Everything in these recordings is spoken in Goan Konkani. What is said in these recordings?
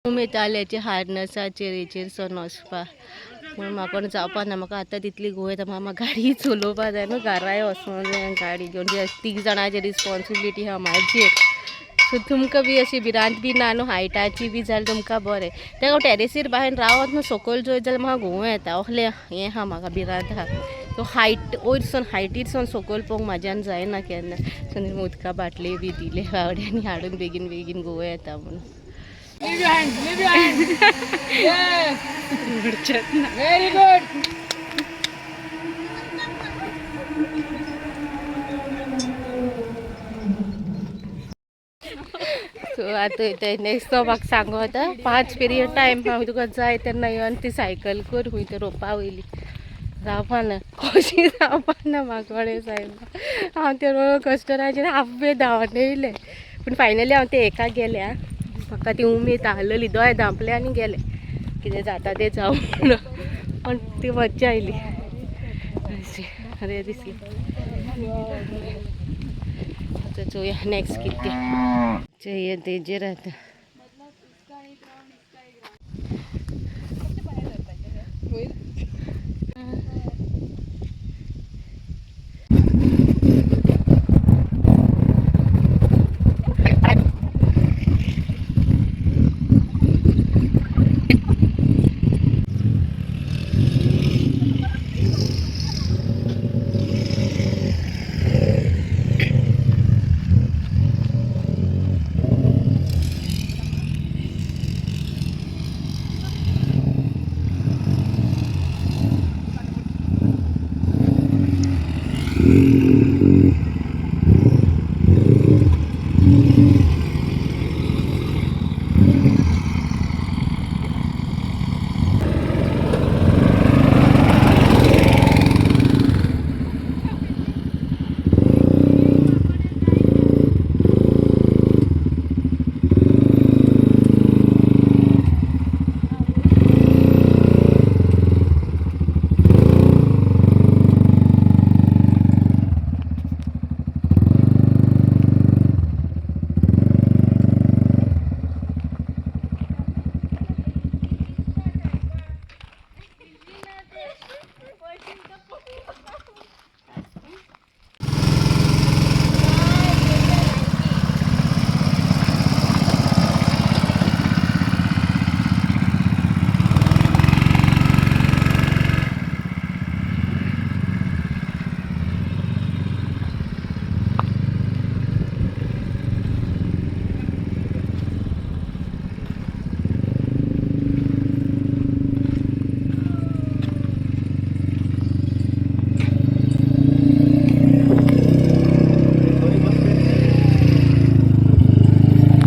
उमेद आल्याचे हार्नसाचेर हेचेर सोन वचपा पूण म्हाका जावपा ना. म्हाका आतां तितली घुंव येता. म्हाका गाडी चलोवपा जाय न्हू, घराय वचोंक जाय गाडी घेवन. तीग जाणांचेर रिस्पॉन्सिबिलिटी आहा म्हाजेर. सो तुमकां बी अशी भिरांत बी ना न्हू हायटाची बी जाल्यार तुमकां बरें. तेका हांव टॅरेसीर बाहेर रावत न्हू सकयल जोयत जाल्यार म्हाका घुंव येता. असलें हें आहा म्हाका, भिरांत आहा. सो हायट वयर सन हायटीर सन सकयल पळोवंक म्हाज्यान जायना केन्ना. सो उदका बाटली बी दिले बावड्यांनी हाडून बेगीन बेगीन घुंव येता म्हणून. Leave your hands, leave your hands. Yes. Very good. So आतां ते नेक्स्ट तो म्हाका सांगो आतां 5 पिरियड टायम हांव तुका जाय तेन्ना येवन ती सायकल कर खूंय ते रोपा वयली. जावपा ना, कशी जावपा ना म्हाका सायब. हांव ते रोलर कोस्टराचेर हाफ वे धांवन येयलें. पूण फायनली हांव ते एका गेलें. आं, म्हाका ती उमेद आहलेली, दोळे धांपले आनी गेले, कितें जाता तें जावं म्हणून. पण ती मज्जा आयली अशी बरें दिसलें. आतां चोवया नेक्स्ट कितें चोया तेजेर आतां.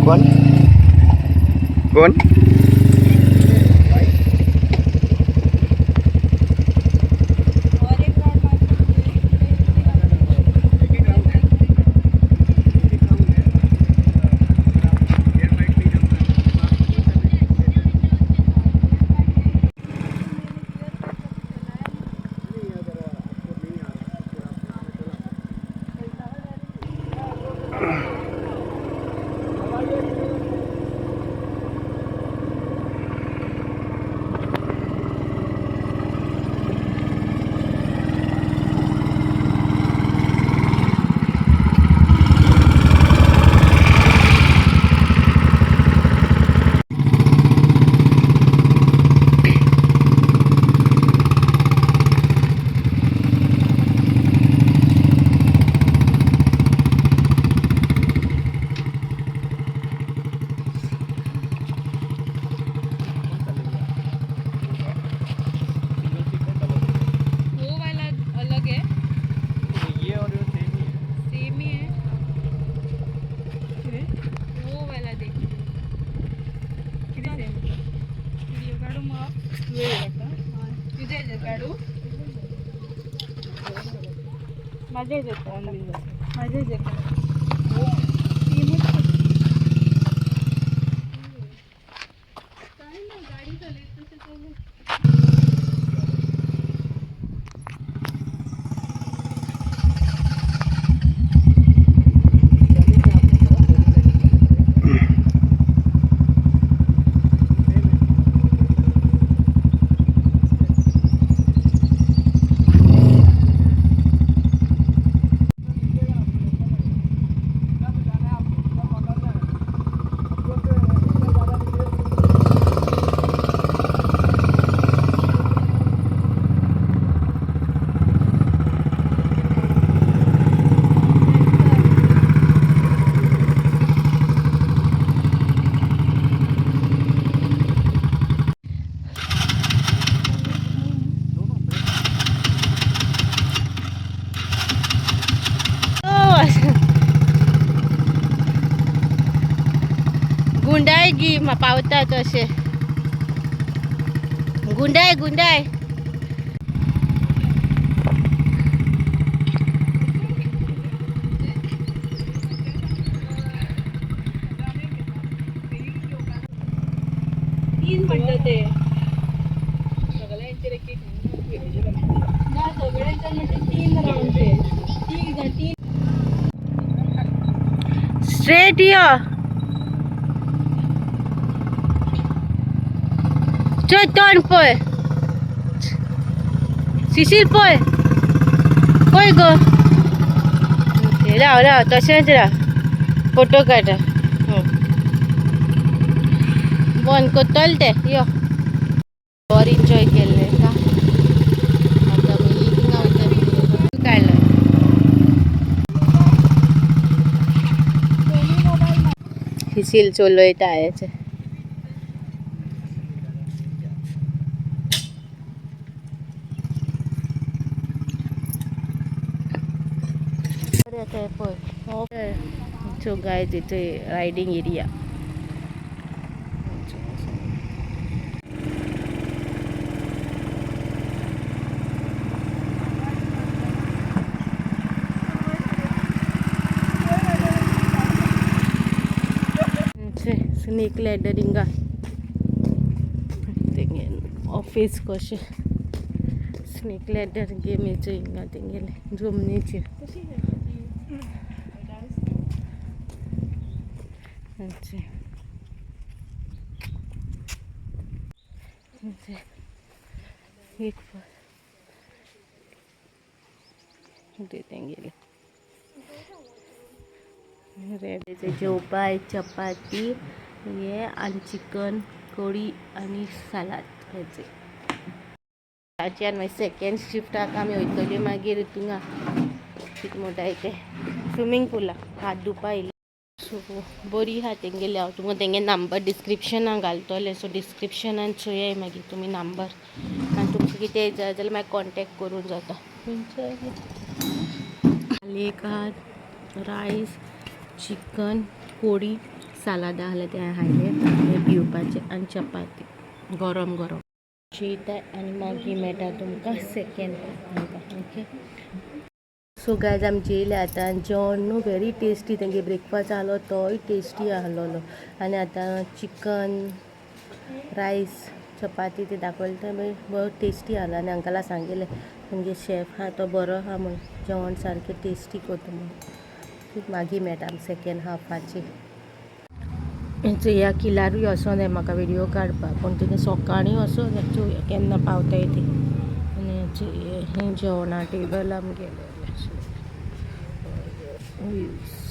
कोण कोण? वो वाला अलग है. ये और वो सेम ही है. सेम ही है. वो वाला देख. व्हिडिओ काढू मग तुझ्या ह्याच्यात काढू, माझ्या ह्याच्यात काढ. माझ्या ह्याच्यात काढ. काय ना गाडी चालेल तसं चालेल. गुंडाय गी पावता तशें. गुंडाय गुंडाय. तीन म्हणटा ते सगळ्यांचेर एक एक ना, सगळ्यांचे म्हणजे तीन राउंड ते तीन जाण तीन. स्ट्रेट यो. चल तोंड पळय, शिशीर पळय पळय गो. ओके, राव राव, तशेंच राव, फोटो काडटा. बंद करतले ते. यो, बरें एन्जॉय केल्लें का. आतां मागीर थिंगा वयता, काडलो. शिशील चलयता हेचे. बरें पळय. सो गायज, इथे रायडींग एरिया. स्नेक लॅडर हिंगा तेंगे ऑफीस कशें. स्नेक लॅडर गेमीचो हिंगा तेंगेले जमनीचेर. अच्छा अच्छा, एक ते तेंगेले रेड्याचे जेवपा. चपाती हे आनी चिकन कडी आनी सालाद हेचे. आनी मागीर सेकेंड शिफ्टाक आमी वयतली मागीर थिंगा, कितें म्हणटाय ते, स्विमींग पुलाक हात धुवपा येयले. सो बरी आहा तेंगेली. हांव तुमकां तेंगे नंबर डिस्क्रिप्शनाक घालतलें. सो डिस्क्रिप्शनान चोयाय मागीर तुमी नंबर आनी तुमकां कितें जाय जाल्यार मागीर कॉन्टेक्ट करूंक जाता. एक आहा रायस, चिकन कोडी, सालाद आहलें तें हाडलें पिवपाचें आनी चपाती गरम गरम. जेयता आनी मागीर मेळटा तुमकां second. Okay, so guys, आमी जेयले आतां. जेवण न्हू व्हेरी टेस्टी. तेंगे ब्रेकफास्ट आहलो तोय टेस्टी आहलोलो आनी आतां चिकन रायस चपाती ते दाखयले ते बरो टेस्टी आहलो. आनी अंकला सांगिल्लें तुमगे शेफ आहा तो बरो आहा म्हूण, जेवण सारकें टेस्टी करता म्हूण. मागीर मेळटा आमी सेकेंड हाफाची. ह्या किलारूय वचों जाय म्हाका व्हिडियो काडपाक, पूण तिका सकाळीं वचों जाय. चोवया केन्ना पावताय ती. आनी हें जेवणा टेबल आमगेलें. व्यूज.